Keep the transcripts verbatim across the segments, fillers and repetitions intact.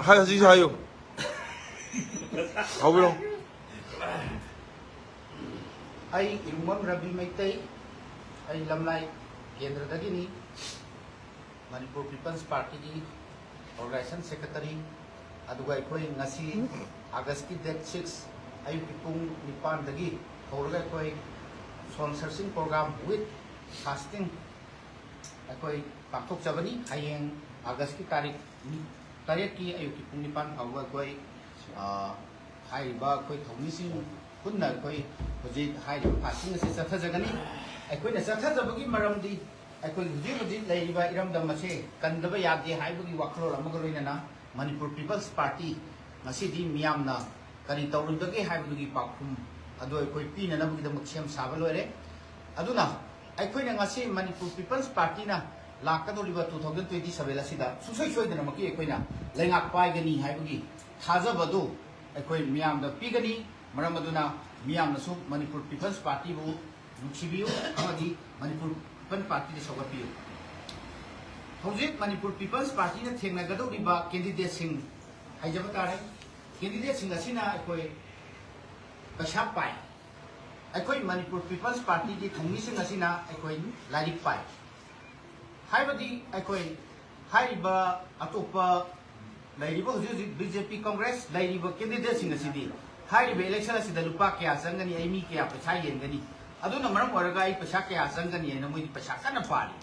ꯍꯥꯏ, ꯍꯧꯖꯤꯛ ꯍꯥꯏꯌꯨ꯫ ꯍꯧꯕꯤꯔꯣ꯫ ꯑꯩ ꯏꯔꯨꯡꯕꯝ ꯔꯕꯤ ꯃꯩꯇꯩ, ꯑꯩ ꯂꯝꯂꯥꯏ ꯀꯦꯟꯗ꯭ꯔꯗꯒꯤꯅꯤ꯫ ꯃꯅꯤꯄꯨꯔ ꯄꯤꯄꯜꯁ ꯄꯥꯔꯇꯤꯒꯤ ꯑꯣꯔꯒꯅꯥꯏꯖꯦꯁꯟ ꯁꯦꯀ꯭ꯔꯦꯇꯔꯤ꯫ ꯑꯗꯨꯒ ꯑꯩꯈꯣꯏ ꯉꯁꯤ ꯑꯥꯒꯁꯀꯤ ꯗꯦꯠ ꯁꯤꯛꯁ ꯑꯌꯨꯛꯀꯤ ꯄꯨꯡ ꯅꯤꯄꯥꯟꯗꯒꯤ ꯍꯧꯔꯒ ꯑꯩꯈꯣꯏ soul searching program with fasting ꯑꯩꯈꯣꯏ ꯄꯥꯡꯊꯣꯛꯆꯕꯅꯤ꯫ ꯍꯌꯦꯡ ꯑꯥꯒꯁꯀꯤ ꯇꯥꯔꯤꯛ ꯅꯤ-, ꯇꯔꯦꯠꯀꯤ ꯑꯌꯨꯛꯀꯤ ꯄꯨꯡ ꯅꯤꯄꯥꯟ ꯐꯥꯎꯕ ꯑꯩꯈꯣꯏ, ꯑ, ꯍꯥꯏꯔꯤꯕ ꯑꯩꯈꯣꯏ ꯊꯧꯃꯤꯁꯤꯡ ꯄꯨꯟꯅ ꯑꯩꯈꯣꯏ ꯍꯧꯖꯤꯛ ꯍꯥꯏꯔꯤꯕ fasting ꯑꯁꯤ ꯆꯠꯊꯖꯒꯅꯤ꯫ ꯑꯩꯈꯣꯏꯅ ꯆꯠꯊꯖꯕꯒꯤ ꯃꯔꯝꯗꯤ ꯑꯩꯈꯣꯏ ꯍꯧꯖꯤꯛ ꯍꯧꯖꯤꯛ ꯂꯩꯔꯤꯕ ꯏꯔꯝꯗꯝ ꯑꯁꯦ ꯀꯟꯗꯕ ꯌꯥꯗꯦ ꯍꯥꯏꯕꯒꯤ ꯋꯥꯈꯜꯂꯣꯟ ꯑꯃꯒ ꯂꯣꯏꯅꯅ ꯃꯅꯤꯄꯨꯔ ꯄꯤꯄꯜꯁ ꯄꯥꯔꯇꯤ ꯉꯁꯤꯗꯤ ꯃꯤꯌꯥꯝꯅ ꯀꯔꯤ ꯇꯧꯔꯨꯗꯒꯦ ꯍꯥꯏꯕꯗꯨꯒꯤ ꯄꯥꯎꯈꯨꯝ ꯑꯗꯨ ꯑꯩꯈꯣꯏ ꯄꯤꯅꯅꯕꯒꯤꯗꯃꯛ ꯁꯦꯝ ꯁꯥꯕ ꯂꯣꯏꯔꯦ꯫ ꯑꯗꯨꯅ ꯑꯩꯈꯣꯏꯅ ꯉꯁꯤ ꯃꯅꯤꯄꯨꯔ ꯄꯤꯄꯜꯁ ꯄꯥꯔꯇꯤꯅ ꯂꯥꯛꯀꯗꯧꯔꯤꯕ two thousand twenty seven ꯑꯁꯤꯗ ꯁꯨꯡꯁꯣꯏ ꯁꯣꯏꯗꯅꯃꯛꯀꯤ ꯑꯩꯈꯣꯏꯅ ꯂꯩꯉꯥꯛ ꯄꯥꯏꯒꯅꯤ ꯍꯥꯏꯕꯒꯤ ꯊꯥꯖꯕ ꯑꯗꯨ ꯑꯩꯈꯣꯏ ꯃꯤꯌꯥꯝꯗ ꯄꯤꯒꯅꯤ꯫ ꯃꯔꯝ ꯑꯗꯨꯅ ꯃꯤꯌꯥꯝꯅꯁꯨ ꯃꯅꯤꯄꯨꯔ ꯄꯤꯄꯜꯁ ꯄꯥꯔꯇꯤꯕꯨ ꯅꯨꯡꯁꯤꯕꯤꯌꯨ ꯑꯃꯗꯤ ꯃꯅꯤꯄꯨꯔ ꯄꯤꯄꯜꯁ ꯄꯥꯔꯇꯤꯗ ꯁꯧꯒꯠꯄꯤꯌꯨ꯫ ꯍꯧꯖꯤꯛ ꯃꯅꯤꯄꯨꯔ ꯄꯤꯄꯜꯁ ꯄꯥꯔꯇꯤꯅ ꯊꯦꯡꯅꯒꯗꯧꯔꯤꯕ ꯀꯦꯟꯗꯤꯗꯦꯠꯁꯤꯡ ꯍꯥꯏꯖꯕ ꯇꯥꯔꯦ꯫ ꯀꯦꯟꯗꯤꯗꯦꯠꯁꯤꯡ ꯑꯁꯤꯅ ꯑꯩꯈꯣꯏ ꯄꯩꯁꯥ ꯄꯥꯏ꯫ ꯑꯩꯈꯣꯏ ꯃꯅꯤꯄꯨꯔ ꯄꯤꯄꯜꯁ ꯄꯥꯔꯇꯤꯒꯤ ꯊꯧꯃꯤꯁꯤꯡ ꯑꯁꯤꯅ ꯑꯩꯈꯣꯏ ꯂꯥꯏꯔꯤꯛ ꯄꯥꯏ꯫ ꯍꯥꯏꯕꯗꯤ ꯑꯩꯈꯣꯏ ꯍꯥꯏꯔꯤꯕ ꯑꯇꯣꯞꯄ ꯂꯩꯔꯤꯕ ꯍꯧꯖꯤꯛ ꯍꯧꯖꯤꯛ ꯕꯤ ꯖꯦ ꯄꯤ ꯀꯪꯒ꯭ꯔꯦꯁ ꯂꯩꯔꯤꯕ ꯀꯦꯟꯗꯤꯗꯦꯠꯁꯤꯡ ꯑꯁꯤꯗꯤ ꯍꯥꯏꯔꯤꯕ ꯏꯂꯦꯛꯁꯟ ꯑꯁꯤꯗ ꯂꯨꯄꯥ ꯀꯌꯥ ꯆꯪꯒꯅꯤ, ꯑꯩ ꯃꯤ ꯀꯌꯥ ꯄꯩꯁꯥ ꯌꯦꯟꯒꯅꯤ, ꯑꯗꯨꯅ ꯃꯔꯝ ꯑꯣꯏꯔꯒ ꯑꯩ ꯄꯩꯁꯥ ꯀꯌꯥ ꯆꯪꯒꯅꯤ ꯍꯥꯏꯅ ꯃꯣꯏꯗꯤ ꯄꯩꯁꯥ ꯀꯟꯅ ꯄꯥꯔꯤ꯫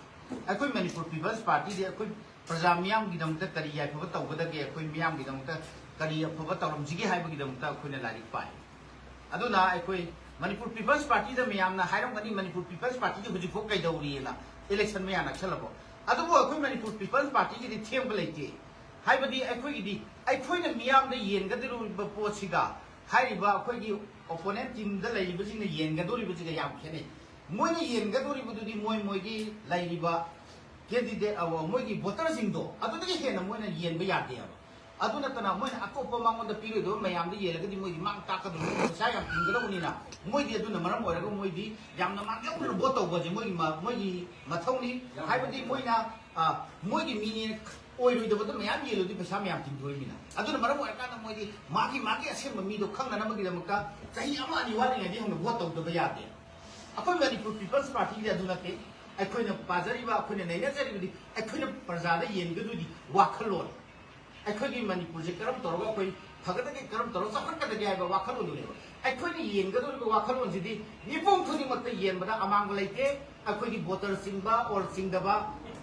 ꯑꯩꯈꯣꯏ ꯃꯅꯤꯄꯨꯔ ꯄꯤꯄꯜꯁ ꯄꯥꯔꯇꯤꯗꯤ ꯑꯩꯈꯣꯏ ꯄ꯭ꯔꯖꯥ ꯃꯤꯌꯥꯝꯒꯤꯗꯃꯛꯇ ꯀꯔꯤ ꯌꯥꯏꯐꯕ ꯇꯧꯒꯗꯒꯦ, ꯑꯩꯈꯣꯏ ꯃꯤꯌꯥꯝꯒꯤꯗꯃꯛꯇ ꯀꯔꯤ ꯑꯐꯕ ꯇꯧꯔꯝꯁꯤꯒꯦ ꯍꯥꯏꯕꯒꯤꯗꯃꯛꯇ ꯑꯩꯈꯣꯏꯅ ꯂꯥꯏꯔꯤꯛ ꯄꯥꯏ꯫ ꯑꯗꯨꯅ ꯑꯩꯈꯣꯏ ꯃꯅꯤꯄꯨꯔ ꯄꯤꯄꯜꯁ ꯄꯥꯔꯇꯤꯗ ꯃꯌꯥꯝꯅ ꯍꯥꯏꯔꯝꯒꯅꯤ, "ꯃꯅꯤꯄꯨꯔ ꯄꯤꯄꯜꯁ ꯄꯥꯔꯇꯤꯗꯤ ꯍꯧꯖꯤꯛꯐꯥꯎ ꯀꯩꯗꯧꯔꯤꯑꯅ, ꯏꯂꯦꯛꯁꯟ ꯃꯌꯥ ꯅꯛꯁꯜꯂꯕꯣ?" ꯑꯗꯨꯕꯨ ꯑꯩꯈꯣꯏ ꯃꯅꯤꯄꯨꯔ ꯄꯤꯄꯜꯁ ꯄꯥꯔꯇꯤꯒꯤꯗꯤ ꯊꯦꯡꯕ ꯂꯩꯇꯦ꯫ ꯍꯥꯏꯕꯗꯤ ꯑꯩꯈꯣꯏꯒꯤꯗꯤ ꯑꯩꯈꯣꯏꯅ ꯃꯤꯌꯥꯝꯗ ꯌꯦꯟꯒꯗꯧꯔꯤꯕ ꯄꯣꯠꯁꯤꯒ ꯍꯥꯏꯔꯤꯕ ꯑꯩꯈꯣꯏꯒꯤ ꯑꯣꯄꯣꯅꯦꯟ ꯇꯤꯝꯗ ꯂꯩꯔꯤꯕꯁꯤꯡꯅ ꯌꯦꯟꯒꯗꯧꯔꯤꯕꯁꯤꯒ ꯌꯥꯝ ꯈꯦꯠꯅꯩ꯫ ꯃꯣꯏꯅ ꯌꯦꯟꯒꯗꯧꯔꯤꯕꯗꯨꯗꯤ ꯃꯣꯏ ꯃꯣꯏꯒꯤ ꯂꯩꯔꯤꯕ ꯀꯦꯟꯗꯤꯗꯦꯠ, ꯑ, ꯃꯣꯏꯒꯤ ꯚꯣꯇꯔꯁꯤꯡꯗꯣ ꯑꯗꯨꯗꯒꯤ ꯍꯦꯟꯅ ꯃꯣꯏꯅ ꯌꯦꯟꯕ ꯌꯥꯗꯦꯕ꯫ ꯑꯗꯨ ꯅꯠꯇꯅ ꯃꯣꯏꯅ ꯑꯇꯣꯞꯄ ꯃꯉꯣꯟꯗ ꯄꯤꯔꯣꯏꯗꯕ ꯃꯌꯥꯝꯗ ꯌꯦꯜꯂꯒꯗꯤ ꯃꯣꯏꯗꯤ ꯃꯥꯡ ꯇꯥꯛꯀꯗꯧꯅꯤ, ꯄꯩꯁꯥ ꯌꯥꯝ ꯇꯤꯡꯒꯗꯧꯕꯅꯤꯅ꯫ ꯃꯣꯏꯗꯤ ꯑꯗꯨꯅ ꯃꯔꯝ ꯑꯣꯏꯔꯒ ꯃꯣꯏꯗꯤ ꯌꯥꯝꯅ ꯃꯥꯡꯖꯧꯅꯅ ꯚꯣꯠ ꯇꯧꯕꯁꯦ ꯃꯣꯏꯒꯤ ꯃ-, ꯃꯣꯏꯒꯤ ꯃꯊꯧꯅꯤ꯫ ꯍꯥꯏꯕꯗꯤ ꯃꯣꯏꯅ, ꯑ, ꯃꯣꯏꯒꯤ ꯃꯤꯅꯦ ꯑꯣꯏꯔꯣꯏꯗꯕꯗ ꯃꯌꯥꯝ ꯌꯦꯜꯂꯨꯗꯤ ꯄꯩꯁꯥ ꯃꯌꯥꯝ ꯇꯤꯡꯊꯣꯛꯏꯃꯤꯅ꯫ ꯑꯗꯨꯅ ꯃꯔꯝ ꯑꯣꯏꯔꯀꯥꯟꯗ ꯃꯣꯏꯗꯤ ꯃꯥꯒꯤ ꯃꯥꯒꯤ ꯑꯁꯦꯡꯕ ꯃꯤꯗꯣ ꯈꯪꯅꯅꯕꯒꯤꯗꯃꯛꯇ ꯆꯍꯤ ꯑꯃ ꯑꯅꯤ ꯋꯥꯠꯂꯤꯉꯩꯗꯒꯤ ꯍꯧꯅ ꯚꯣꯠ ꯇꯧꯗꯕ ꯌꯥꯗꯦ꯫ ꯑꯩꯈꯣꯏ ꯃꯅꯤꯄꯨꯔ ꯄꯤꯄꯜꯁ ꯄꯥꯔꯇꯤꯒꯤꯗꯤ ꯑꯗꯨ ꯅꯠꯇꯦ꯫ ꯑꯩꯈꯣꯏꯅ ꯄꯥꯖꯔꯤꯕ, ꯑꯩꯈꯣꯏꯅ ꯅꯩꯅꯖꯔꯤꯕꯗꯤ ꯑꯩꯈꯣꯏꯅ ꯄ꯭ꯔꯖꯥꯗ ꯌꯦꯟꯒꯗꯣꯏꯗꯤ ꯋꯥꯈꯜꯂꯣꯟ, ꯑꯩꯈꯣꯏꯒꯤ ꯃꯅꯤꯄꯨꯔꯁꯦ ꯀꯔꯝ ꯇꯧꯔꯒ ꯑꯩꯈꯣꯏ ꯐꯒꯗꯒꯦ, ꯀꯔꯝ ꯇꯧꯔꯒ ꯆꯥꯎꯈꯠꯀꯗꯒꯦ ꯍꯥꯏꯕ ꯋꯥꯈꯜꯂꯣꯟꯗꯨꯅꯦꯕ꯫ ꯑꯩꯈꯣꯏꯅ ꯌꯦꯟꯒꯗꯧꯔꯤꯕ ꯋꯥꯈꯜꯂꯣꯟꯁꯤꯗꯤ ꯃꯤꯄꯨꯝ ꯈꯨꯗꯤꯡꯃꯛꯇ ꯌꯦꯟꯕꯗ ꯑꯃꯥꯡꯕ ꯂꯩꯇꯦ꯫ ꯑꯩꯈꯣꯏꯒꯤ ꯚꯣꯇꯔ ꯆꯤꯡꯕ ꯑꯣꯔ ꯆꯤꯡꯗꯕ,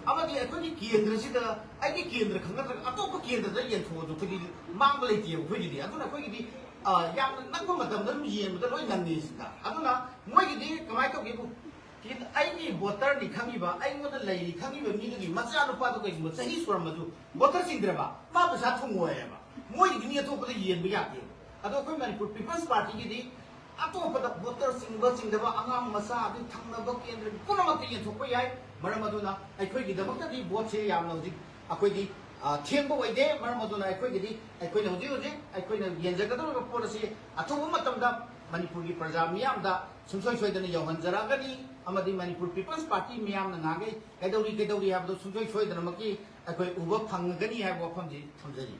ꯑꯃꯗꯤ ꯑꯩꯈꯣꯏꯒꯤ ꯀꯦꯟꯗ꯭ꯔꯁꯤꯗ ꯑꯩꯒꯤ ꯀꯦꯟꯗ꯭ꯔ ꯈꯪꯅꯗ꯭ꯔꯒ ꯑꯇꯣꯞꯄ ꯀꯦꯟꯗ꯭ꯔꯗ ꯌꯦꯟꯊꯣꯛꯑꯁꯨ ꯑꯩꯈꯣꯏꯗꯤ ꯃꯥꯡꯕ ꯂꯩꯇꯦꯕ꯫ ꯑꯩꯈꯣꯏꯒꯤꯗꯤ ꯑꯗꯨꯅ ꯑꯩꯈꯣꯏꯒꯤꯗꯤ ꯑ, ꯌꯥꯝꯅ ꯅꯛꯄ ꯃꯇꯝꯗ ꯑꯗꯨꯝ ꯌꯦꯟꯕꯗ ꯂꯣꯏ ꯅꯪꯉꯤ ꯁꯤꯗ꯫ ꯑꯗꯨꯅ ꯃꯣꯏꯒꯤꯗꯤ ꯀꯃꯥꯏꯅ ꯇꯧꯒꯦꯕꯨ, ꯑꯩꯒꯤ ꯚꯣꯇꯔꯅꯤ ꯈꯪꯉꯤꯕ, ꯑꯩꯉꯣꯟꯗ ꯂꯩꯔꯤ ꯈꯪꯉꯤꯕ ꯃꯤꯗꯨꯒꯤ ꯃꯆꯥꯅꯨꯄꯥꯗꯨ ꯀꯩꯒꯨꯝꯕ ꯆꯍꯤ ꯁꯨꯔꯝꯃꯁꯨ ꯚꯣꯇꯔ ꯆꯤꯡꯗ꯭ꯔꯕ, ꯃꯥ ꯄꯩꯁꯥ ꯊꯨꯡꯉꯣꯏꯑꯕ꯫ ꯃꯣꯏꯒꯤꯗꯤ ꯃꯤ ꯑꯇꯣꯞꯄꯗ ꯌꯦꯟꯕ ꯌꯥꯗꯦꯕ꯫ ꯑꯗꯣ ꯑꯩꯈꯣꯏ ꯃꯅꯤꯄꯨꯔ ꯄꯤꯄꯜꯁ ꯄꯥꯔꯇꯤꯒꯤꯗꯤ ꯑꯇꯣꯞꯄꯗ ꯚꯣꯇꯔ ꯆꯤꯡꯕ ꯆꯤꯡꯗꯕ, ꯑꯉꯥꯡ ꯃꯆꯥ, ꯑꯗꯩ ꯊꯪꯅꯕ ꯀꯦꯟꯗ꯭ꯔ ꯄꯨꯝꯅꯃꯛꯇ ꯌꯦꯟꯊꯣꯛꯄ ꯌꯥꯏ꯫ ꯃꯔꯝ ꯑꯗꯨꯅ ꯑꯩꯈꯣꯏꯒꯤꯗꯃꯛꯇꯗꯤ ꯚꯣꯠꯁꯦ ꯌꯥꯝꯅ ꯍꯧꯖꯤꯛ ꯑꯩꯈꯣꯏꯗꯤ, ꯑ, ꯊꯦꯡꯕ ꯑꯣꯏꯗꯦ꯫ ꯃꯔꯝ ꯑꯗꯨꯅ ꯑꯩꯈꯣꯏꯒꯤꯗꯤ, ꯑꯩꯈꯣꯏꯅ ꯍꯧꯖꯤꯛ ꯍꯧꯖꯤꯛ ꯑꯩꯈꯣꯏꯅ ꯌꯦꯟꯖꯒꯗꯧꯔꯤꯕ ꯄꯣꯠ ꯑꯁꯤ ꯑꯊꯨꯕ ꯃꯇꯝꯗ ꯃꯅꯤꯄꯨꯔꯒꯤ ꯄ꯭ꯔꯖꯥ ꯃꯤꯌꯥꯝꯗ ꯁꯨꯡꯁꯣꯏ ꯁꯣꯏꯗꯅ ꯌꯧꯍꯟꯖꯔꯛꯑꯒꯅꯤ꯫ ꯑꯃꯗꯤ ꯃꯅꯤꯄꯨꯔ ꯄꯤꯄꯜꯁ ꯄꯥꯔꯇꯤ ꯃꯤꯌꯥꯝꯅ ꯉꯥꯡꯈꯩ ꯀꯩꯗꯧꯔꯤ ꯀꯩꯗꯧꯔꯤ ꯍꯥꯏꯕꯗꯣ ꯁꯨꯡꯁꯣꯏ ꯁꯣꯏꯗꯅꯃꯛꯀꯤ ꯑꯩꯈꯣꯏ ꯎꯕ ꯐꯪꯒꯅꯤ ꯍꯥꯏꯕ ꯋꯥꯐꯝꯁꯤ ꯊꯝꯖꯔꯤ꯫